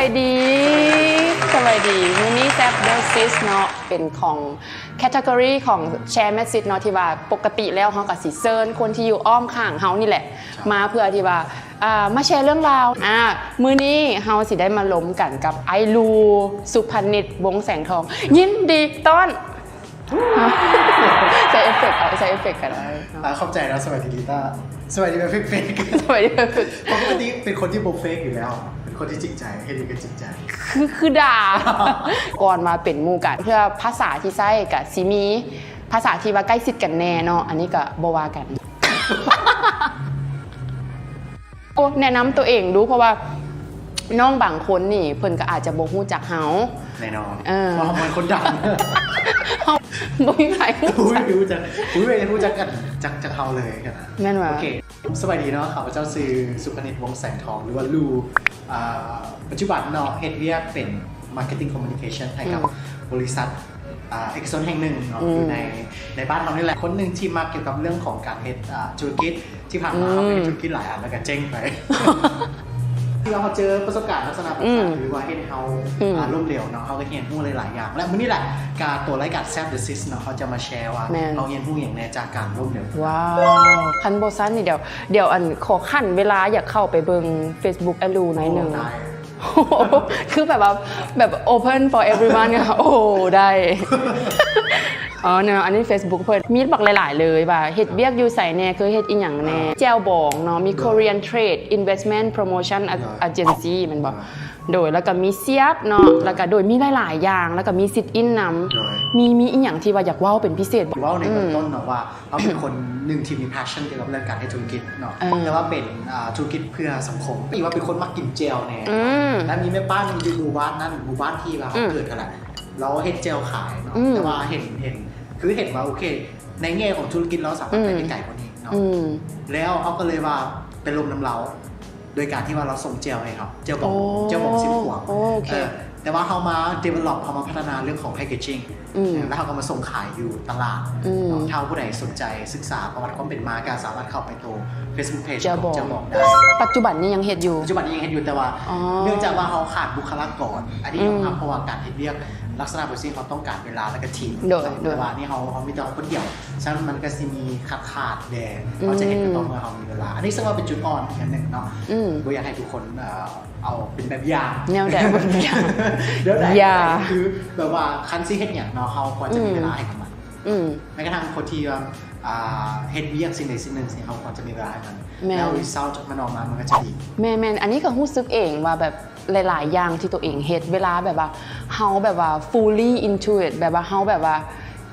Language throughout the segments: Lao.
ສະບາຍດີ ສະບາຍດີ ມື້ນີ້ແຊບເດີຊິສເນາະ ເປັນຂອງ category ຂອງ Share Message ເນາະ ທີ່ວ່າປົກກະຕິແລ້ວເຮົາກໍຊິເຊີນຄົນທີ່ຢູ່ອ້ອມຂ້າງເຮົານີ້ແຫຼະ ມາເພື່ອທີ່ວ່າ ອ່າ ມາແຊເລື່ອງລາວ. ອ່າ ມື້ນີ້ເຮົາຊິໄດ້ມາລົມກັນກັບອ້າຍລູ ສຸພະນິດ ວົງແສງທອງ. ຍິນດີຕ້ອນ ໃສ່ເອຟເຟັກ ເອົາ ໃສ່ເອຟເຟັກກໍໄດ້ເນາະ. ອ່າ ຂອບໃຈເນາະ. ສະບາຍດີລີຕາ. ສະບາຍດີແບບເຟກໆ. ສະບາຍດີແບບເຟກໆ. ປົກກະຕິເປັນຄົນທີ່ບໍ່ເຟກຢູ່ແລ້ວ ເປັນຄົນທີ່ຈິງໃຈ ເຮັດຫຍັງກໍຈິງໃຈ. ຄື ຄືດ່າ ກ່ອນວ່າເປັນໝູ່ກັນ ເພື່ອພາສາທີ່ໃຊ້ກໍຊິມີພາສາທີ່ວ່າໃກ້ຊິດກັນແດ່ເນາະ ອັນນີ້ກໍບໍ່ວ່າກັນ. ໂອ້ ແນະນຳຕົວເອງດູ ເພາະວ່ານ້ອງບາງຄົນນີ້ເພິ່ນກໍອາດຈະບໍ່ຮູ້ຈັກເຮົາ. ແນ່ນອນ ເອີ ເພາະເຮົາເປັນຄົນດັງ ເຮົາບໍ່ມີໃຜຮູ້ຈັກ ບໍ່ມີໃຜຮູ້ຈັກ ບໍ່ມີໃຜຮູ້ຈັກກັນ ຈັກ ຈັກເຮົາເລີຍ. ແມ່ນຫວາ? ໂອເຄ ສະບາຍດີເນາະ ຂ້າພະເຈົ້າຊື່ ສຸພະນິດ ວົງແສງທອງ ຫຼືວ່າລູ ອ່າ ປັດຈຸບັນເນາະ ເຮັດວຽກເປັນ Marketing Communication ໃຫ້ກັບ ອືມ ບໍລິສັດ ອ່າ ເອກະຊົນແຫ່ງໜຶ່ງເນາະ ອືມ ຢູ່ໃນ ໃນບ້ານເຮົານີ້ແຫຼະ. ຄົນໜຶ່ງທີ່ມັກກ່ຽວກັບເລື່ອງຂອງການເຮັດ ອ່າ ທຸລະກິດ ທີ່ຜ່ານມາ ອືມ ເຮົາກໍເຮັດທຸລະກິດຫຼາຍອັນ ແລ້ວກໍເຈັງໄປ. ທີ່ວ່າເຮົາເຈີປະສົບການລັກສະນະແບບນັ້ນ ອືມ ຫຼືວ່າເຮັດເຮົາ ອືມ ອ່າ ລົ້ມເຫຼວເນາະ ເຮົາກໍຮຽນຮູ້ຫຼາຍໆຢ່າງ. ແລະ ມື້ນີ້ແຫຼະ ກະຕົວລາຍການແຊບເດີຊິສເນາະ ເຮົາຈະມາແຊວ່າ ແມ່ນ ເຮົາຮຽນຮູ້ຫຍັງແດ່ຈາກການລົ້ມເຫຼວ. ວ້າວ ຄັນບໍ່ຊັ້ນນີ້ ດຽວ ດຽວ ອັນ ຂໍຂັ້ນເວລາ ຢາກເຂົ້າໄປເບິ່ງເຟສບຸກອ້າຍລູໜ້ອຍໜຶ່ງ. ໂອ້ ໄດ້ ຄືແບບວ່າ ແບບ open for everyone ໂອ້ ໄດ້. ອໍ ເນາະ ອັນນີ້ເຟສບຸກເພິ່ນ ມີບັກຫຼາຍໆເລີຍ ວ່າເຮັດວຽກຢູ່ໃສແດ່ ເຄີຍເຮັດອີ່ຫຍັງແດ່ ແຈ່ວບອງເນາະ ມີ ໂດຍ Korean Trade Investment Promotion ໂດຍ Agency ແມ່ນບໍ່? ໂດຍ ແລ້ວກໍມີ Siap ເນາະ ໂດຍ ແລ້ວກໍ ໂດຍ ມີຫຼາຍໆຢ່າງ ແລ້ວກໍມີ Sit In ນຳ ໂດຍ ມີ ມີອີ່ຫຍັງທີ່ວ່າຢາກເວົ້າເປັນພິເສດບໍ່? ເວົ້າໃນເບື້ອງ ອືມ ຕົ້ນເນາະວ່າ ເຮົາເປັນຄົນໜຶ່ງທີ່ມີ passion ກ່ຽວກັບເລື່ອງການເຮັດທຸລະກິດເນາະ ເອີ ແຕ່ວ່າເປັນ ອ່າ ທຸລະກິດເພື່ອສັງຄົມ ທີ່ວ່າເປັນຄົນມັກກິນແຈ່ວແດ່ ອືມ ແລ້ວມີແມ່ບ້ານຢູ່ໝູ່ບ້ານນັ້ນ ໝູ່ບ້ານທີ່ວ່າເຮົາ ອືມ ເກີດຫັ້ນແຫຼະ ລາວເຮັດແຈ່ວຂາຍເນາະ ອືມ ແຕ່ວ່າເຫັນ ເຫັນ ຄືເຫັນວ່າ ໂອເຄ ໃນແງ່ຂອງທຸລະກິດລາວສາມາດ ອືມ ໄປໄກກວ່ານີ້ເນາະ ອືມ ແລ້ວເຮົາກໍເລີຍວ່າໄປລົມນຳລາວ ໂດຍການທີ່ວ່າລາວສົ່ງແຈ່ວໃຫ້ເຮົາ ແຈ່ວບອງ ໂອ້ ແຈ່ວບອງຊິບຂວບ ໂອ້ ໂອເຄ ເອີ ແຕ່ວ່າເຮົາມາ develop ເຮົາມາພັດທະນາເລື່ອງຂອງ packaging ອືມ ເອີ ແລ້ວເຮົາກໍມາສົ່ງຂາຍຢູ່ຕະຫຼາດ ອືມ ເນາະ ຖ້າຜູ້ໃດສົນໃຈສຶກສາປະຫວັດຄວາມເປັນມາ ກໍສາມາດເຂົ້າໄປໂຕ Facebook page ຂອງແຈ່ວບອງໄດ້. ປັດຈຸບັນນີ້ຍັງເຮັດຢູ່? ປັດຈຸບັນນີ້ຍັງເຮັດຢູ່ ແຕ່ວ່າ ອໍ ເນື່ອງຈາກວ່າເຮົາຂາດບຸກຄະລາກອນ ອັນນີ້ ອືມ ຍອມຮັບ ເພາະວ່າການເຮັດວຽກລັກສະນະແບບນີ້ ເຮົາຕ້ອງການເວລາ ແລ້ວກໍທີມ ໂດຍ ແຕ່ວ່ານີ້ເຮົາ ເຮົາມີແຕ່ເຮົາຄົນດຽວ ສະນັ້ນມັນກໍຊິມີຂາດໆແດ່ ອືມ ເຮົາຈະເຮັດກໍຕໍ່ເມື່ອເຮົາມີເວລາ. ອັນນີ້ເຊິ່ງວ່າເປັນຈຸດອ່ອນອີກອັນໜຶ່ງເນາະ ອືມ ບໍ່ຢາກໃຫ້ທຸກຄົນ ເອີ ເອົາເປັນແບບຢ່າງ ແນວໃດ ແບບຢ່າງ ແນວໃດ ຢ່າ ຄືແບບວ່າຄັນຊິເຮັດຫຍັງເນາະ ເຮົາຄວນຈະມີ ອືມ ເວລາໃຫ້ກັບມັນ ອືມ ແມ້ກະທັ່ງຄົນທີ່ວ່າ ອ່າ ເຮັດວຽກສິ່ງໃດສິ່ງໜຶ່ງ ເຮົາຄວນຈະມີເວລາໃຫ້ມັນ ແມ່ນ ແລ້ວ result ມັນອອກມາ ມັນກໍຈະດີ. ແມ່ນໆ ອັນນີ້ກໍຮູ້ສຶກເອງວ່າແບບ ຫຼາຍໆຢ່າງທີ່ຕົວເອງເຮັດ ເວລາແບບວ່າເຮົາແບບວ່າ fully into it ແບບວ່າເຮົາແບບວ່າ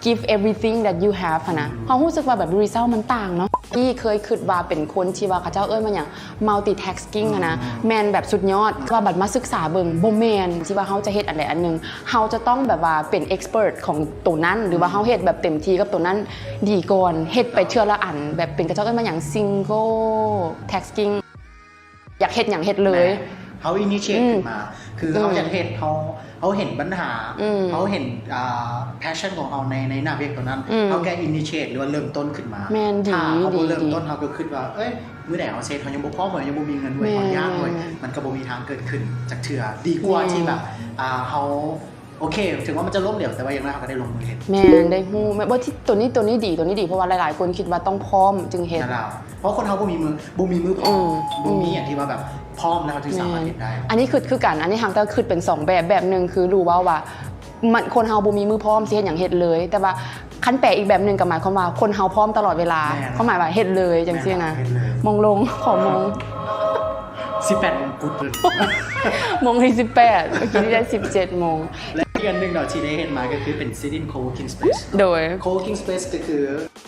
give everything that you have ຫັ້ນນະ ອືມ ເຮົາຮູ້ສຶກວ່າແບບ result ມັນຕ່າງເນາະ. ທີ່ເຄີຍຄິດວ່າເປັນຄົນທີ່ວ່າເຂົາເຈົ້າເອີ້ນວ່າຫຍັງ multitasking ອືມ ຫັ້ນນະ ແມ່ນແບບສຸດຍອດ ວ່າບັດມາສຶກສາເບິ່ງ ບໍ່ແມ່ນທີ່ວ່າເຮົາຈະເຮັດອັນໃດອັນໜຶ່ງ ເຮົາຈະຕ້ອງແບບວ່າເປັນ expert ຂອງໂຕນັ້ນ ຫຼືວ່າເຮົາເຮັດແບບເຕັມທີ່ກັບໂຕນັ້ນດີກ່ອນ ເຮັດໄປເທື່ອລະອັນ ແບບເປັນເຂົາເຈົ້າເອີ້ນວ່າຫຍັງ single tasking ຢາກເຮັດຫຍັງເຮັດເລີຍ ແມ່ນ ເຮົາ initiate ອືມ ຂຶ້ນມາ ຄື ອືມ ເຮົາຢາກເຮັດ ເຮົາ ເຮົາເຫັນບັນຫາ ອືມ ເຮົາເຫັນ ອ່າ passion ຂອງເຮົາໃນ ໃນໜ້າວຽກຕົວນັ້ນ ອືມ ເຮົາກໍ initiate ຫຼືວ່າເລີ່ມຕົ້ນຂຶ້ນມາ ແມ່ນ ດີ ຖ້າເຮົາບໍ່ເລີ່ມຕົ້ນ ເຮົາກໍຄິດວ່າ ເອີຍ ມື້ໃດເຮົາຊິເຮັດ ເຮົາຍັງບໍ່ພ້ອມເວີ້ຍ ຍັງບໍ່ມີເງິນເວີ້ຍ ເຮົາຍາກເວີ້ຍ ມັນກໍບໍ່ມີທາງເກີດຂຶ້ນຈັກເທື່ອ ດີກວ່າທີ່ແບບ ອ່າ ເຮົາ ໂອເຄ ເຖິງວ່າມັນຈະລົ້ມເຫຼວ ແຕ່ວ່າຢ່າງໜ້ອຍເຮົາກໍໄດ້ລົງມືເຮັດ ແມ່ນ ໄດ້ຮູ້ ແມ່ນບໍ່ ໂຕນີ້ ໂຕນີ້ດີ ໂຕນີ້ດີ ເພາະວ່າຫຼາຍໆຄົນຄິດວ່າຕ້ອງພ້ອມຈຶ່ງເຮັດ ນັ້ນລະ ເພາະຄົນເຮົາບໍ່ມີມື ບໍ່ມີມືພ້ອມ ອືມ ບໍ່ມີອັນທີ່ວ່າແບບພ້ອມແລ້ວເຮົາຈຶ່ງສາມາດເຮັດໄດ້ ແມ່ນ ອັນນີ້ຄື ຄືກັນ ອັນນີ້ຮັກກໍຄິດເປັນສອງແບບ ແບບໜຶ່ງຄື ຮູ້ເວົ້າວ່າ ມັນ ຄົນເຮົາບໍ່ມີມືພ້ອມຊິເຮັດຫຍັງເຮັດເລີຍ ແຕ່ວ່າຄັນແປອີກແບບໜຶ່ງກໍໝາຍຄວາມວ່າ ຄົນເຮົາພ້ອມຕະຫຼອດເວລາ ແມ່ນ ຄວາມໝາຍວ່າເຮັດເລີຍຈັ່ງຊີ້ນະ ແມ່ນ ເຮັດເລີຍ ມົງລົງ ຂໍມົງ ສິບແປດມົງກຸດ ໂມງທີສິບແປດ ເມື່ອກີ້ນີ້ໄດ້ສິບເຈັດໂມງ ແລະ ອີກອັນໜຶ່ງເນາະທີ່ໄດ້ເຮັດມາກໍຄືເປັນ Sit In Co-working Space ໂດຍ Co-working Space ກໍຄື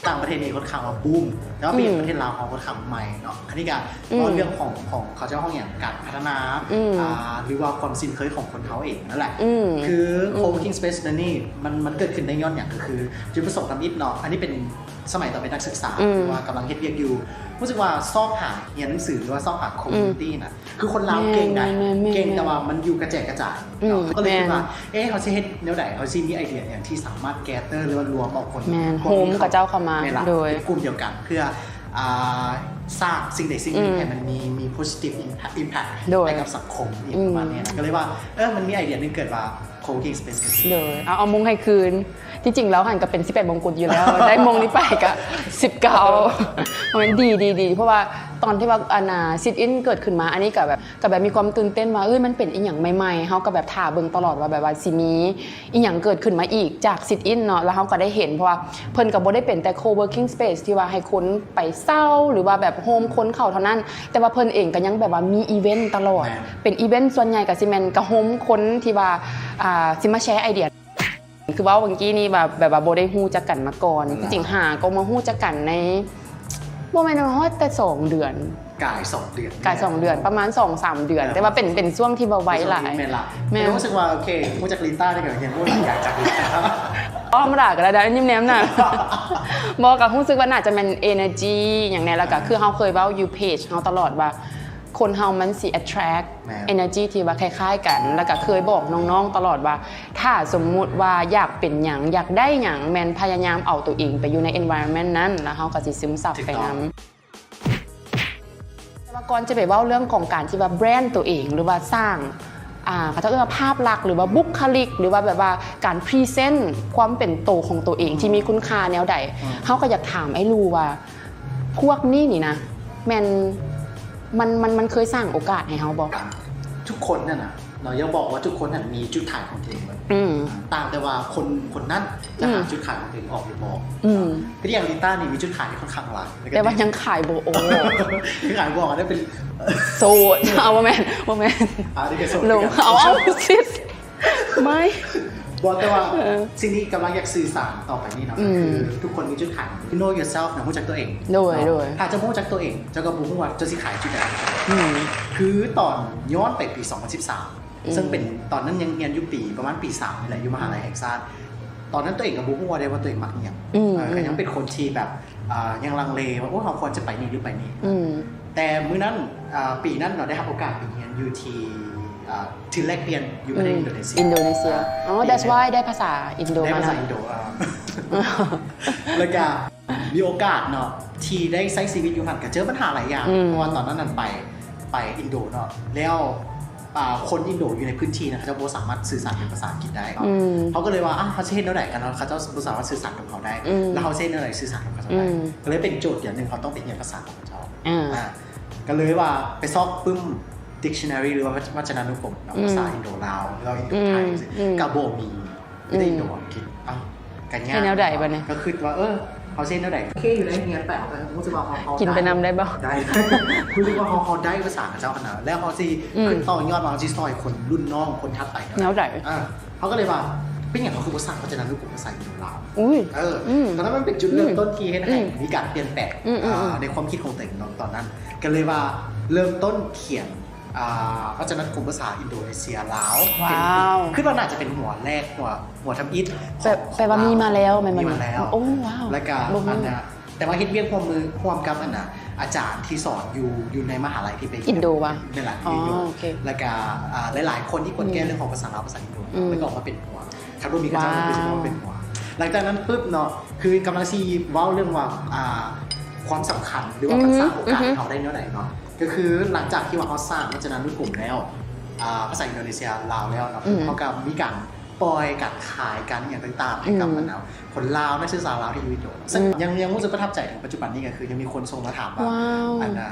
ຕ່າງປະເທດນີ້ຂ້ອນຂ້າງວ່າບູມ ແຕ່ວ່າ ອືມ ປະເທດລາວເຮົາຂ້ອນຂ້າງໃໝ່ເນາະ ອັນນີ້ກໍ ອືມ ເວົ້າເລື່ອງຂອງ ຂອງເຂົາເຈົ້າເວົ້າຫຍັງ ການພັດທະນາ ອືມ ອ່າ ຫຼືວ່າຄວາມຊິນເຄີຍຂອງຄົນເຮົາເອງນັ້ນແຫຼະ ອືມ ຄື ອືມ Co-working Space ດຽວນີ້ມັນ ມັນເກີດຂຶ້ນໄດ້ຍ້ອນຫຍັງ ກໍຄືຈຸດປະສົງທຳອິດເນາະ ອັນນີ້ເປັນສະໄໝຕອນເປັນນັກສຶກສາ ອືມ ຫຼືວ່າກຳລັງເຮັດວຽກຢູ່ ຮູ້ສຶກວ່າຊອກຫາຮຽນໜັງສື ຫຼືວ່າຊອກຫາ community ນະ ຄືຄົນລາວເກັ່ງນະ ເກັ່ງ ແຕ່ວ່າມັນຢູ່ກະແຈກກະຈາຍເນາະ ກໍເລີຍຄິດວ່າ ເອີ ເຮົາຊິເຮັດແນວໃດ ເຮົາຊິມີໄອເດຍຫຍັງທີ່ສາມາດ gather ຫຼືວ່າລວມເອົາຄົນ ໂຮມເຂົາເຈົ້າເຂົ້າມາ ໂດຍ ເປັນກຸ່ມດຽວກັນ ເພື່ອ ອ່າ ສ້າງສິ່ງໃດສິ່ງໜຶ່ງ ອືມ ໃຫ້ມັນມີ ມີ positive impact impact ໂດຍ ໃຫ້ກັບສັງຄົມ ອີ່ຫຍັງ ອືມ ປະມານນີ້ນະ. ກໍເລີຍວ່າ ເອີ ມັນມີໄອເດຍໜຶ່ງເກີດວ່າ co-working space ເກີດຂຶ້ນ ໂດຍ ເອົາ ເອົາມຸງໃຫ້ຄືນ. ທີ່ຈິງແລ້ວຫັ້ນກໍເປັນສິບແປດມົງກຸດຢູ່ແລ້ວ ໄດ້ມົງນີ້ໄປກໍສິບເກົ້າ ແມ່ນ ດີ ດີ ດີ ເພາະວ່າຕອນທີ່ວ່າ ອັນນ່າ sit in ເກີດຂຶ້ນມາ ອັນນີ້ກໍແບບ ກໍແບບມີຄວາມຕື່ນເຕັ້ນວ່າ ເອີຍ ມັນເປັນອີ່ຫຍັງໃໝ່ໆ ເຮົາກໍແບບຖ້າເບິ່ງຕະຫຼອດວ່າ ແບບວ່າຊິມີອີ່ຫຍັງເກີດຂຶ້ນມາອີກຈາກ sit in ເນາະ. ແລ້ວເຮົາກໍໄດ້ເຫັນ ເພາະວ່າເພິ່ນກໍບໍ່ໄດ້ເປັນແຕ່ co-working space ທີ່ວ່າໃຫ້ຄົນໄປເຊົ່າ ຫຼືວ່າແບບໂຮມຄົນເຂົ້າເທົ່ານັ້ນ, ແຕ່ວ່າເພິ່ນເອງກໍຍັງແບບວ່າມີອີເວັນຕະຫຼອດ. ແມ່ນ. ເປັນອີເວັນສ່ວນໃຫຍ່ກໍຊິແມ່ນກະໂຮມຄົນທີ່ວ່າ ອ່າ ຊິມາແຊໄອເດຍ. ຄືເວົ້າເມື່ອກີ້ນີ້ວ່າ ແບບວ່າບໍ່ໄດ້ຮູ້ຈັກກັນມາກ່ອນ. ແມ່ນແລ້ວ. ທີ່ຈິງຫາກໍມາຮູ້ຈັກກັນໃນ ບໍ່ແມ່ນຮອດແຕ່ສອງເດືອນ ກາຍສອງເດືອນ ກາຍສອງເດືອນ ປະມານສອງສາມເດືອນ. ເອີ ແຕ່ວ່າເປັນ ເປັນຊ່ວງທີ່ວ່າໄວຫຼາຍ. ແມ່ນລະ. ແມ່ນ. ແຕ່ຮູ້ສຶກວ່າ ໂອເຄ ຮູ້ຈັກລິຕ້ານີ້ກໍຍັງຮູ້ຫຼາຍຢ່າງຈາກລິຕ້າ. ອໍ ທຳມະດາກໍໄດ້ ໄດ້ຍິ້ມແນມໜ້າ. ບໍ່ ກໍຮູ້ສຶກວ່າໜ້າຈະແມ່ນ energy ຫຍັງແດ່. ແລ້ວກໍ ອ່າ ຄືເຮົາເຄີຍເວົ້າຢູ່ page ເຮົາຕະຫຼອດວ່າ ຄົນເຮົາມັນຊິ attract ແມ່ນ energy ທີ່ວ່າຄ້າຍໆກັນ. ແລ້ວກໍເຄີຍບອກນ້ອງໆຕະຫຼອດວ່າ ຖ້າສົມມຸດວ່າຢາກເປັນຫຍັງ ຢາກໄດ້ຫຍັງ ແມ່ນພະຍາຍາມເອົາຕົວເອງໄປຢູ່ໃນ environment ນັ້ນ ແລ້ວເຮົາກໍຊິຊຶມຊັບໄປນຳ. ແຕ່ວ່າກ່ອນຈະໄປເວົ້າເລື່ອງຂອງການທີ່ວ່າ brand ຕົວເອງ ຫຼືວ່າສ້າງ ອ່າ ເຂົາເຈົ້າເອີ້ນວ່າພາບລັກ ຫຼືວ່າບຸກຄະລິກ ຫຼືວ່າແບບວ່າການ present ຄວາມເປັນໂຕຂອງຕົວເອງ ອືມ ທີ່ມີຄຸນຄ່າແນວໃດ, ອືມ ເຮົາກໍຢາກຖາມອ້າຍລູວ່າ ພວກນີ້ນີ້ນະ ແມ່ນ ມັນ ມັນ ມັນເຄີຍສ້າງໂອກາດໃຫ້ເຮົາບໍ່? ທຸກຄົນນັ້ນນະ ເນາະ ຢ່າບອກວ່າທຸກຄົນຫັ້ນມີຈຸດຂາຍຂອງຕົວເອງເບິດ. ອືມ ຕ່າງແຕ່ວ່າຄົນ ຄົນນັ້ນຈະຫາ ອືມ ຈຸດຂາຍຂອງຕົວເອງອອກຫຼືບໍ່. ອືມ ຄືຢ່າງລິຕ້ານີ້ມີຈຸດຂາຍທີ່ຄ່ອນຂ້າງຫຼາຍ ແຕ່ວ່າຍັງຂາຍບໍ່ອອກ. ຄືຂາຍບໍ່ອອກ ໄດ້ເປັນໂສດ. ເອົາ ບໍ່ແມ່ນ ບໍ່ແມ່ນ. ອ່າ ນີ້ກໍໂສດ ເອົາ ເອົາ ຊິດ ໄມ່ ບໍ່ ແຕ່ວ່າ ເອີ ສິ່ງທີ່ກຳລັງຢາກສື່ສານຕໍ່ໄປນີ້ເນາະ ອືມ ກໍຄືທຸກຄົນມີຈຸດຂາຍ know yourself ນະ ຮູ້ຈັກຕົວເອງ. ໂດຍ ເນາະ ໂດຍ. ຖ້າເຈົ້າບໍ່ຮູ້ຈັກຕົວເອງ ເຈົ້າກໍບໍ່ຮູ້ວ່າເຈົ້າຊິຂາຍຈຸດໃດ. ອືມ ຄືຕອນ ຍ້ອນໄປປີສອງພັນສິບສາມ ອືມ ເຊິ່ງເປັນ ຕອນນັ້ນຍັງຮຽນຢູ່ປີ ປະມານປີສາມນີ້ແຫຼະ ຢູ່ມະຫາໄລແຫ່ງຊາດ. ຕອນນັ້ນຕົວເອງກໍບໍ່ຮູ້ເດ້ວ່າຕົວເອງມັກອີ່ຫຍັງ. ອືມ ເອີ ກໍຍັງເປັນຄົນທີ່ແບບ ອ່າ ຍັງລັງເລວ່າ ໂອ້ ເຮົາຄວນຈະໄປນີ້ຫຼືໄປນີ້. ອືມ ແຕ່ມື້ນັ້ນ ອ່າ ປີນັ້ນເນາະ ໄດ້ຮັບໂອກາດໄປຮຽນຢູ່ທີ່ ອ່າ ທຶນແລກປ່ຽນຢູ່ປະເທດ ອືມ ອິນໂດເນເຊຍ. ອິນໂດເນເຊຍ. ອ່າ ອໍ that's why ໄດ້ພາສາອິນໂດ ໄດ້ພາສາ ມານຳ ອິນໂດ. ອ່າ ແລ້ວກໍມີໂອກາດເນາະ ທີ່ໄດ້ໃຊ້ຊີວິດຢູ່ຫັ້ນ ກໍເຈີບັນຫາຫຼາຍຢ່າງ. ອືມ ເພາະວ່າຕອນນັ້ນນັ້ນໄປ ໄປອິນໂດເນາະ ແລ້ວ ອ່າ ຄົນອິນໂດຢູ່ໃນພື້ນທີ່ນະ ເຂົາເຈົ້າບໍ່ສາມາດສື່ສານເປັນພາສາອັງກິດໄດ້ເນາະ. ອືມ ເຮົາກໍເລີຍວ່າ ອ່າ ເຮົາຊິເຮັດແນວໃດກັນເນາະ ເຂົາເຈົ້າບໍ່ສາມາດສື່ສານກັບເຮົາໄດ້. ອືມ ແລ້ວເຮົາຊິເຮັດແນວໃດສື່ສານກັບເຂົາເຈົ້າໄດ້? ອືມ ກໍເລີຍເປັນໂຈດຢ່າງໜຶ່ງ ເຮົາຕ້ອງໄປຮຽນພາສາຂອງເຂົາເຈົ້າ. ອ່າ ອ່າ ກໍເລີຍວ່າໄປຊອກປຶ້ມ dictionary ຫຼືວ່າວັດ ວັດຈະນານຸກົມເນາະ ອືມ ພາສາອິນໂດລາວ ຫຼືວ່າອິນໂດໄທ ອືມ ຈັ່ງຊີ້ ອືມ ກໍບໍ່ມີ. ອືມ ມີແຕ່ອິນໂດອັງກິດ. ເອົ້າ ກໍຍາກ. ເຮັດແນວໃດບັດນີ້? ກໍຄິດວ່າ ເອີ ເຮົາຊິເຮັດແນວໃດ? ໂອເຄ ຢູ່ໃນຮຽນໄປ ເຮົາກໍຮູ້ສຶກວ່າເຮົາ ເຮົາ ກິນໄປນຳໄດ້ບໍ່? ໄດ້ ຮູ້ສຶກວ່າເຮົາ ເຮົາໄດ້ພາສາເຂົາເຈົ້າຫັ້ນນະ ແລ້ວເຮົາຊິ ອືມ ຂຶ້ນຕໍ່ຍອດວ່າເຮົາຊິຊ່ອຍຄົນລຸ້ນນ້ອງ ຄົນຖັດໄປແນວໃດ? ແນວໃດ? ອ່າ ເຮົາກໍເລີຍວ່າ ເປັນຫຍັງເຮົາຄືບໍ່ສ້າງວັດຈະນານຸກົມພາສາອິນໂດລາວ? ອຸ້ຍ ເອີ ອືມ ຕອນນັ້ນມັນເປັນຈຸດເລີ່ມ ອືມ ຕົ້ນທີ່ເຮັດໃຫ້ ອືມ ມີການປ່ຽນແປງ ອືມ ອືມ ອ່າ ໃນຄວາມຄິດຂອງຕົວເອງເນາະ ຕອນນັ້ນ ກໍເລີຍວ່າເລີ່ມຕົ້ນຂຽນ ອ່າ ວັດຈະນານຸກົມພາສາອິນໂດເນເຊຍລາວ. ວ້າວ ເປັນ ຄິດວ່າໜ້າຈະເປັນຫົວແລກ ຫົວ ຫົວທຳອິດຂອງ ແປ ແປວ່າມີມາແລ້ວແມ່ນບໍ່? ມີມາແລ້ວ. ໂອ້ ວ້າວ ແລ້ວກໍ ບໍ່ຮູ້ ອັນນ່າ ແຕ່ວ່າເຮັດວຽກຮ່ວມມືຮ່ວມກັບ ອັນນ່າ ອາຈານທີ່ສອນຢູ່ ຢູ່ໃນມະຫາໄລທີ່ໄປຮຽນ ອິນໂດວະ? ແມ່ນລະ ອໍ ຢູ່ອິນໂດ. ໂອເຄ ແລ້ວກໍ ອ່າ ຫຼາຍໆຄົນທີ່ກວດແກ້ ອືມ ເລື່ອງຂອງພາສາລາວ ພາສາອິນໂດ ອືມ ແລ້ວກໍອອກມາເປັນຫົວ ຄັນບໍ່ມີເຂົາເຈົ້າ ກໍຄືຊິບໍ່ມາເປັນຫົວ. ຫຼັງຈາກນັ້ນປຶບເນາະ ຄືກຳລັງຊິເວົ້າເລື່ອງວ່າ ອ່າ ຄວາມສຳຄັນ ຫຼືວ່າ ອືມ ມັນສ້າງໂອກາດ ອືມ ໃຫ້ເຮົາໄດ້ແນວໃດເນາະ ກໍຄືຫຼັງຈາກທີ່ວ່າເຮົາສ້າງວັດຈະນານຸກົມແລ້ວ ອ່າ ພາສາອິນໂດເນເຊຍລາວແລ້ວເນາະ ອືມ ເຮົາກໍມີການປ່ອຍ ການຂາຍ ການອີ່ຫຍັງຕ່າງໆ ໃຫ້ກັບ ອືມ ບັນດາຄົນລາວ ນັກສຶກສາລາວທີ່ຢູ່ອິນໂດ. ເຊິ່ງ ອືມ ຍັງ ຍັງຮູ້ສຶກປະທັບໃຈເຖິງປັດຈຸບັນນີ້ ກໍຄືຍັງມີຄົນສົ່ງມາຖາມວ່າ ວ້າວ ອັນນ່າ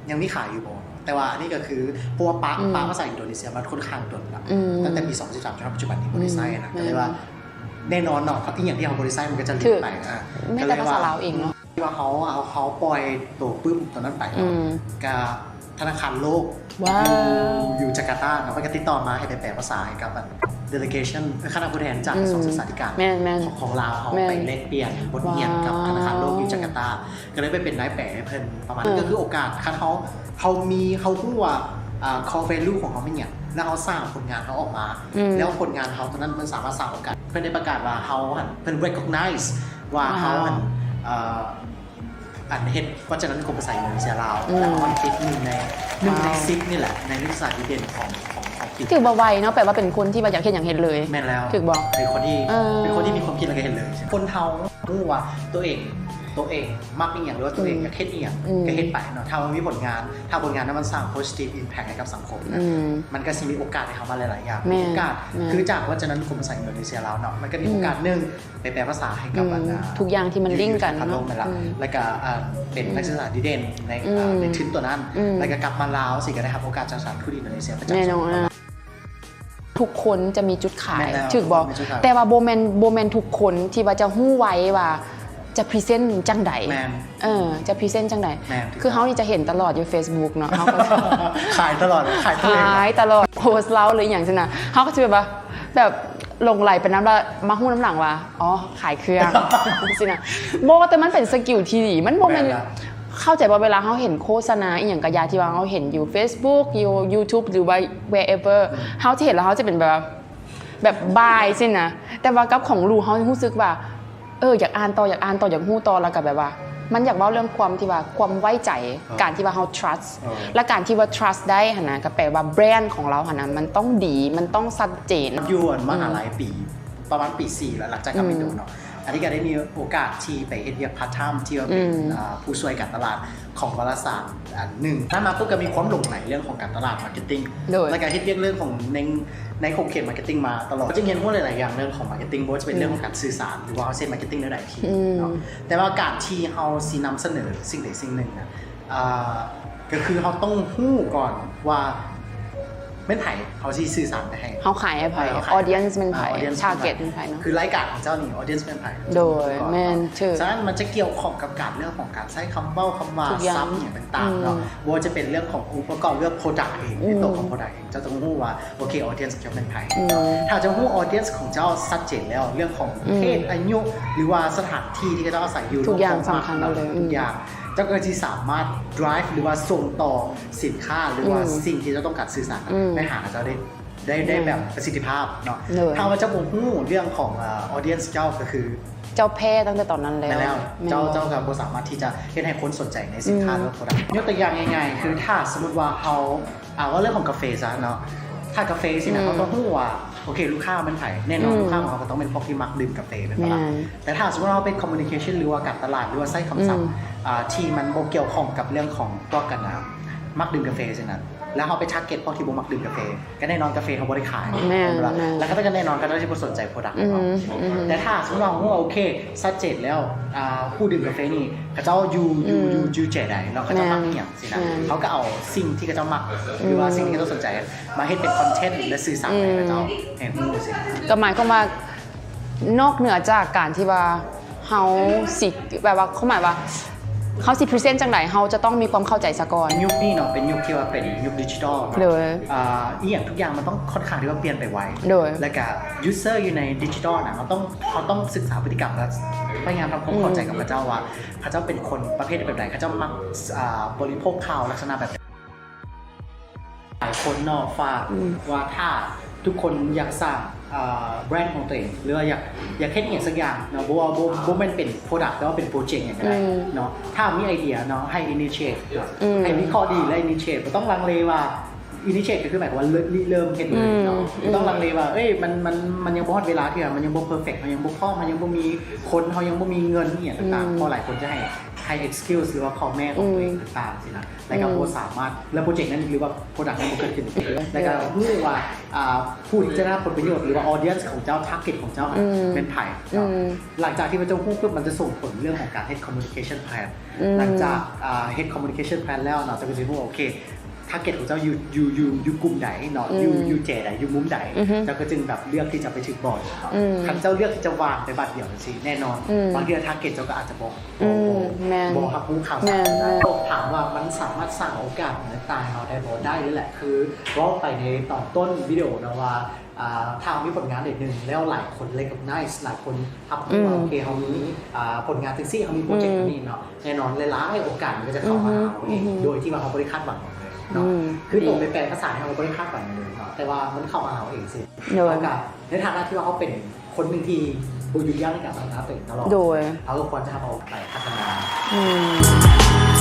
ຍັງມີຂາຍຢູ່ບໍ່? ແຕ່ວ່າອັນນີ້ກໍຄື ເພາະວ່າປະ ອືມ ປະພາສາອິນໂດເນເຊຍມາຄ່ອນຂ້າງດົນລະ ອືມ ຕັ້ງແຕ່ປີສອງພັນສິບສາມ ຈົນຮອດປັດຈຸບັນນີ້ ອືມ ບໍ່ໄດ້ໃຊ້ນະ ແມ່ນ ກໍເລີຍວ່າ ແນ່ນອນເນາະ ອີ່ຫຍັງທີ່ເຮົາບໍ່ໄດ້ໃຊ້ ມັນກໍຈະລືມໄປ. ຖືກ ອ່າ ແມ່ນແຕ່ພາສາລາວເອງເນາະ ທີ່ວ່າເຮົາ ເຮົາ ເຮົາປ່ອຍໂຕປຶ້ມຕົວນັ້ນໄປເນາະ ອືມ ກະທະນາຄານໂລກ ວ້າວ ຢູ່ ຢູ່ຈາກາຕາເນາະ ເພິ່ນກໍຕິດຕໍ່ມາໃຫ້ໄປແປພາສາໃຫ້ກັບ delegation ຄະນະຜູ້ແທນຈາກ ອືມ ກະຊວງສຶກສາທິການ ແມ່ນໆ ຂອງ ຂອງລາວເຮົາ ແມ່ນ ໄປແລກປ່ຽນບົດຮຽນກັບ ວ້າວ ທະນາຄານໂລກຢູ່ຈາກາຕາ ກໍເລີຍໄປເປັນນາຍແປໃຫ້ເພິ່ນ ປະມານ ເອີ ນີ້ກໍຄືໂອກາດ ຄັນເຮົາ ເຮົາມີ ເຮົາຮູ້ວ່າ ອ່າ core value ຂອງເຮົາແມ່ນຫຍັງ ແລ້ວເຮົາສ້າງຜົນງານເຮົາອອກມາ ອືມ ແລ້ວຜົນງານເຮົາຕົວນັ້ນມັນສາມາດສ້າງໂອກາດ ເພິ່ນໄດ້ປະກາດວ່າເຮົາຫັ້ນ ເພິ່ນ recognize ວ່າເຮົາຫັ້ນ ເອີ ອັນເຮັດ ເພາະສະນັ້ນ ກົມພາສາອິນໂດເນເຊຍລາວ ອືມ ແລ້ວເຮົາຕິດໜຶ່ງໃນ ໜຶ່ງໃນ ສິບ ນີ້ແຫຼະ ໃນນັກສຶກສາດີເດັ່ນຂອງ ຂອງ ຂອງປີ ຖືກບໍ່ໄວເນາະ ແປວ່າເປັນຄົນທີ່ວ່າຢາກເຮັດຫຍັງເຮັດເລີຍ ແມ່ນແລ້ວ ຖືກບໍ່ ເປັນຄົນທີ່ ເອີ ເປັນຄົນທີ່ມີຄວາມຄິດແລ້ວກໍເຮັດເລີຍ ຄົນເຮົາ ຮູ້ວ່າຕົວເອງ ຕົວເອງມັກອີ່ຫຍັງ ຫຼືວ່າຕົວເອງ ອືມ ຢາກເຮັດອີ່ຫຍັງ ອືມ ກໍເຮັດໄປເນາະ. ຖ້າມັນມີຜົນງານ ຖ້າຜົນງານນັ້ນມັນສ້າງ positive impact ໃຫ້ກັບສັງຄົມນະ ອືມ ມັນກໍຊິມີໂອກາດໃຫ້ເຮົາມາຫຼາຍໆຢ່າງ ແມ່ນ ມີໂອກາດ ແມ່ນ ຄືຈາກວ່າຈະນັ້ນກົມພາສາອິນໂດເນເຊຍລາວເນາະ ມັນກໍມີ ອືມ ໂອກາດ ໜຶ່ງ ໄປແປພາສາໃຫ້ກັບ ອືມ ອັນ ອ່າ ທຸກຢ່າງທີ່ມັນລິ້ງກັນເນາະ ຢູ່ ຢູ່ ອືມ ແລ້ວກໍ ອ່າ ເປັນ ອືມ ນັກສຶກສາດີເດັ່ນໃນ ອືມ ອ່າ ໃນທຶນຕົວນັ້ນ ອືມ ແລ້ວກໍກັບມາລາວຊີ້ ກໍໄດ້ຮັບໂອກາດຈາກສະຖານທູດອິນໂດເນເຊຍປະຈຳ ແນ່ນອນ ສປປລາວ. ທຸກຄົນຈະມີຈຸດຂາຍ ແມ່ນແລ້ວ ຖືກບໍ່? ແມ່ນຈຸດຂາຍ ແຕ່ວ່າບໍ່ແມ່ນ ບໍ່ແມ່ນທຸກຄົນທີ່ວ່າຈະຮູ້ໄວວ່າຈະພຣີເຊັນຈັ່ງໃດ ແມ່ນ ເອີ ຈະພຣີເຊັນຈັ່ງໃດ ແມ່ນ ຄືເຮົານີ້ຈະເຫັນຕະຫຼອດຢູ່ເຟສບຸກເນາະ ເຮົາກໍຂາຍຕະຫຼອດ ຂາຍຕົວເອງ ຂາຍຕະຫຼອດ ໂພສເລົ່າ ຫຼື ອີ່ຫຍັງຊີ້ນະ ເຮົາກໍຈະແບບວ່າ ແບບຫຼົງໄຫຼໄປນຳ ແລ້ວມາຮູ້ນຳຫຼັງວ່າ ອໍ ຂາຍເຄື່ອງ ຊີ້ນະ ບໍ່ ແຕ່ມັນເປັນສະກິວທີ່ດີ ມັນບໍ່ແມ່ນ ແມ່ນລະ ເຂົ້າໃຈບໍ່? ເວລາເຮົາເຫັນໂຄສະນາອີ່ຫຍັງກະຢ່າ ທີ່ວ່າເຮົາເຫັນຢູ່ເຟສບຸກ ຢູ່ຢູທູບ ຫຼືວ່າ wherever ອືມ ເຮົາຈະເຫັນແລ້ວເຮົາຈະເປັນແບບວ່າ ແບບບາຍຊີ້ນະ ແຕ່ວ່າກັບຂອງລູກເຮົາຮູ້ສຶກວ່າ ເອີ ຢາກອ່ານຕໍ່ ຢາກອ່ານຕໍ່ ຢາກຮູ້ຕໍ່ ແລ້ວກໍແບບວ່າ ມັນຢາກເວົ້າເລື່ອງຄວາມທີ່ວ່າ ຄວາມໄວ້ໃຈ ເອີ ການທີ່ວ່າເຮົາ trust ເອີ ແລະ ການທີ່ວ່າ trust ໄດ້ຫັ້ນນະ ກໍແປວ່າ brand ຂອງເຮົາຫັ້ນນະ ມັນຕ້ອງດີ ມັນຕ້ອງຊັດເຈນ ຢູ່ອັນມະຫາໄລ ອືມ ປີ ປະມານປີສີ່ແລ້ວ ຫຼັງຈາກກັບ ອືມ ອິນໂດເນາະ ອັນນີ້ກໍໄດ້ມີໂອກາດທີ່ໄປເຮັດວຽກພາດທາມ ທີ່ວ່າເປັນ ອືມ ອ່າ ຜູ້ຊ່ວຍການຕະຫຼາດຂອງວາລະສານອັນໜຶ່ງ. ນັ້ນມາປຸບກໍມີຄວາມຫຼົງໃຫຼເລື່ອງຂອງການຕະຫຼາດ marketing ໂດຍ ແລ້ວກໍເຮັດວຽກເລື່ອງຂອງ ໃນ ໃນຂົງເຂດ marketing ມາຕະຫຼອດ ຈຶ່ງຮຽນຮູ້ຫຼາຍໆຢ່າງເລື່ອງຂອງ marketing ບໍ່ວ່າຈະເປັນ ອືມ ເລື່ອງຂອງການສື່ສານ ຫຼືວ່າເຮົາເຮັດ marketing ແນວໃດທີ່ ອືມ ເນາະ ແຕ່ວ່າການທີ່ເຮົາຊິນຳສະເໜີສິ່ງໃດສິ່ງໜຶ່ງນະ ອ່າ ກໍຄືເຮົາຕ້ອງຮູ້ກ່ອນວ່າແມ່ນໃຜເຮົາຊິສື່ສານໄປໃຫ້ ເຮົາຂາຍໃຫ້ໃຜ ເອີ ເຮົາຂາຍ audience ແມ່ນໃຜ ອ່າ audience ແມ່ນໃຜ target ແມ່ນໃຜເນາະ ຄືລາຍການຂອງເຈົ້ານີ້ audience ແມ່ນໃຜ ໂດຍ ແມ່ນ ຖືກ ສະນັ້ນມັນຈະກ່ຽວຂ້ອງກັບການເລື່ອງຂອງການໃຊ້ຄຳເວົ້າຄຳວ່າ ທຸກຢ່າງ ສັບອີ່ຫຍັງຕ່າງໆເນາະ ອືມ ບໍ່ວ່າຈະເປັນເລື່ອງຂອງອົງປະກອບເລື່ອງ product ເອງ ອືມ ໃນຕົວຂອງ product ເອງ ເຈົ້າຕ້ອງຮູ້ວ່າ ໂອເຄ audience ຂອງເຈົ້າແມ່ນໃຜ ອືມ ຖ້າເຈົ້າຮູ້ audience ຂອງເຈົ້າຊັດເຈນແລ້ວ ເລື່ອງຂອງ ອືມ ເພດ ອາຍຸ ຫຼືວ່າສະຖານທີ່ທີ່ເຂົາເຈົ້າອາໄສຢູ່ ທຸກຢ່າງສຳຄັນໝົດເລີຍ ອືມ ທຸກຢ່າງ ເຈົ້າກໍຊິສາມາດ drive ຫຼືວ່າສົ່ງຕໍ່ສິນຄ້າ ຫຼືວ່າ ອືມ ສິ່ງທີ່ເຈົ້າຕ້ອງການສື່ສານ ອືມ ໄປຫາເຂົາເຈົ້າໄດ້ ໄດ້ ໄດ້ແບບປະສິດທິພາບເນາະ ໂດຍ ຖ້າວ່າເຈົ້າບໍ່ຮູ້ເລື່ອງຂອງ ເອີ audience ເຈົ້າ ກໍຄືເຈົ້າແພ້ຕັ້ງແຕ່ຕອນນັ້ນແລ້ວ ແມ່ນແລ້ວ ແມ່ນ ເຈົ້າ ເຈົ້າກໍບໍ່ສາມາດທີ່ຈະເຮັດໃຫ້ຄົນສົນໃຈໃນສິນຄ້າ ອືມ ຫຼືວ່າ product ຍົກຕົວຢ່າງງ່າຍໆ ຄືຖ້າສົມມຸດວ່າເຮົາ ອ່າ ເວົ້າເລື່ອງຂອງກາເຟຊະເນາະ ຖ້າກາເຟຊີ້ນະ ອືມ ເຮົາຕ້ອງຮູ້ວ່າ ໂອເຄ ລູກຄ້າແມ່ນໃຜ ແນ່ນອນ ອືມ ລູກຄ້າຂອງເຮົາກໍຕ້ອງເປັນພວກທີ່ມັກດື່ມກາເຟແມ່ນບໍ່ລະ ແມ່ນ ແຕ່ຖ້າສົມມຸດເຮົາເປັນ communication ຫຼືວ່າການຕະຫຼາດ ຫຼືວ່າໃຊ້ຄຳສັບ ອືມ ອ່າ ທີ່ມັນບໍ່ກ່ຽວຂ້ອງກັບເລື່ອງຂອງພວກກັນນະ ມັກດື່ມກາເຟຊີ້ນະ ແລ້ວເຮົາໄປ target ພວກທີ່ບໍ່ມັກດື່ມກາເຟ ກໍແນ່ນອນກາເຟເຮົາບໍ່ໄດ້ຂາຍ ແມ່ນ ແມ່ນບໍ່ລະ ແມ່ນ ແລ້ວເຂົາເຈົ້າກໍແນ່ນອນ ເຂົາເຈົ້າຊິບໍ່ສົນໃຈ product ຂອງເຮົາ ອືມ ອືມ ແຕ່ຖ້າສົມມຸດເຮົາຮູ້ວ່າ ໂອເຄ ຊັດເຈນແລ້ວ ອ່າ ຜູ້ດື່ມກາເຟນີ້ ເຂົາເຈົ້າຢູ່ ຢູ່ ອືມ ຢູ່ ຢູ່ແຈໃດເນາະ ເຂົາເຈົ້າມັກ ແມ່ນ ອີ່ຫຍັງ ຊີ້ນະ ອືມ ເຮົາກໍເອົາສິ່ງທີ່ເຂົາເຈົ້າມັກ ອືມ ຫຼືວ່າສິ່ງທີ່ເຂົາເຈົ້າສົນໃຈ ມາເຮັດເປັນຄອນເທັນ ແລະ ສື່ສານ ອືມ ໃຫ້ເຂົາເຈົ້າ ອືມ ໃຫ້ຮູ້ຊີ້ນະ ກໍໝາຍຄວາມວ່າ ນອກເໜືອຈາກການທີ່ວ່າເຮົາຊິ ແບບວ່າ ຄວາມໝາຍວ່າ ເຮົາຊິພຣີເຊັນຈັ່ງໃດ ເຮົາຈະຕ້ອງມີຄວາມເຂົ້າໃຈສາກ່ອນ. ຍຸກນີ້ເນາະ ເປັນຍຸກທີ່ວ່າເປັນຍຸກດິຈິຕອລເນາະ ໂດຍ ອ່າ ອີ່ຫຍັງທຸກຢ່າງມັນຕ້ອງຄ່ອນຂ້າງທີ່ວ່າປ່ຽນໄປໄວ ໂດຍ ແລ້ວກະຢູເຊີຢູ່ໃນດິຈິຕອລນະ ເຮົາຕ້ອງ ເຮົາຕ້ອງສຶກສາພຶດຕິກຳ ແລະ ພະຍາຍາມທຳຄວາມເຂົ້າໃຈ ອືມ ກັບເຂົາເຈົ້າວ່າ ເຂົາເຈົ້າເປັນຄົນປະເພດແບບໃດ ເຂົາເຈົ້າມັກ ອ່າ ບໍລິໂພກຂ່າວລັກສະນະແບບໃດ. ຫຼາຍຄົນເນາະ ຝາກ ອືມ ວ່າຖ້າທຸກຄົນຢາກສ້າງ ເອີ ແບຣນຂອງຕົວເອງ ຫຼືວ່າຢາກ ຢາກເຮັດອີ່ຫຍັງສັກຢ່າງເນາະ ບໍ່ວ່າ ບໍ່ ບໍ່ແມ່ນເປັນ product ແຕ່ວ່າເປັນໂປຣເຈັກຫຍັງກໍໄດ້ ອືມ ເນາະ ຖ້າມີໄອເດຍເນາະ ໃຫ້ initiate ເນາະ ອືມ ໃຫ້ມີຂໍ້ດີ ແລະ initiate ບໍ່ຕ້ອງລັງເລວ່າ initiate ກໍຄືໝາຍຄວາມວ່າ ລິ ລິເລີ່ມເຮັດເລີຍເນາະ ອືມ ບໍ່ຕ້ອງລັງເລວ່າ ເອີຍ ມັນ ມັນ ມັນຍັງບໍ່ຮອດເວລາເທື່ອ ມັນຍັງບໍ່ເພີເຟັກ ເຮົາຍັງບໍ່ພ້ອມ ເຮົາຍັງບໍ່ມີຄົນ ເຮົາຍັງບໍ່ມີເງິນ ອີ່ຫຍັງຕ່າງໆ ອືມ ເພາະຫຼາຍຄົນຈະໃຫ້ ໃຫ້ excuse ຫຼືວ່າຂໍ້ແມ້ຂອງຕົວເອງ ອືມ ຕ່າງໆ ຊີ້ນະ ແລ້ວກໍ ອືມ ບໍ່ສາມາດ ແລ້ວໂປຣເຈັກນັ້ນ ຫຼືວ່າ product ນັ້ນບໍ່ເກີດຂຶ້ນ ແລ້ວກໍຮູ້ວ່າ ອ່າ ຜູ້ທີ່ຈະໄດ້ຮັບຜົນປະໂຫຍດ ຫຼືວ່າ audience ຂອງເຈົ້າ target ຂອງເຈົ້າ ອືມ ແມ່ນໃຜເນາະ ອືມ ຫຼັງຈາກທີ່ພວກເຈົ້າຮູ້ປຶບ ມັນຈະສົ່ງຜົນເລື່ອງຂອງການເຮັດ communication plan ອືມ ຫຼັງຈາກ ອ່າ ເຮັດ communication plan ແລ້ວເນາະ ເຈົ້າກໍຊິຮູ້ວ່າ ໂອເຄ target ຂອງເຈົ້າຢູ່ ຢູ່ ຢູ່ ຢູ່ກຸ່ມໃດເນາະ ອືມ ຢູ່ ຢູ່ແຈໃດ ຢູ່ມຸມໃດ ອືຮຶ ເຈົ້າກໍຈຶ່ງແບບເລືອກທີ່ຈະໄປຖືກບ່ອນເນາະ ອືມ ຄັນເຈົ້າເລືອກທີ່ຈະຫວ່າງໄປບາດດຽວຈັ່ງຊີ້ ແນ່ນອນ ອືມ ບາງເທື່ອ target ເຈົ້າກໍອາດຈະບໍ່ ອືມ ບໍ່ ແມ່ນ ບໍ່ຮັບຮູ້ຂ່າວສານ ແມ່ນ ແມ່ນ ຖາມວ່າມັນສາມາດສ້າງໂອກາດຕ່າງໆໃຫ້ເຮົາໄດ້ບໍ່? ໄດ້ເລີຍແຫຼະ ຄືເວົ້າໄປໃນຕອນຕົ້ນວິດີໂອເນາະວ່າ ອ່າ ຖ້າເຮົາມີຜົນງານໃດໜຶ່ງ ແລ້ວຫຼາຍຄົນ recognize ຫຼາຍຄົນຮັບຮູ້ວ່າ ອືມ ໂອເຄ ເຮົາມີ ອ່າ ຜົນງານຈັ່ງຊີ້ ເຮົາມີໂປຣເຈັກ ອືມ ແບບນີ້ເນາະ ແນ່ນອນຫຼາຍໆໂອກາດມັນກໍຈະເຂົ້າມາຫາເຮົາເອງ ອືມ ໂດຍທີ່ວ່າເຮົາບໍ່ໄດ້ຄາດຫວັງເລີຍເນາະ ອືມ ຄືຕົວໄປແປພາສາເຮົາບໍ່ໄດ້ຄາດຫວັງເລີຍເນາະ ແຕ່ວ່າມັນເຂົ້າມາຫາເຮົາເອງຊີ້ ໂດຍ ເຮົາກໍ ໃນຖານະທີ່ວ່າເຮົາເປັນຄົນໜຶ່ງທີ່ບໍ່ຢຸດຢັ້ງໃນການພັດທະນາຕົວເອງຕະຫຼອດ ໂດຍ ເຮົາກໍຄວນຈະຮັບເອົາໄປພັດທະນາ ອືມ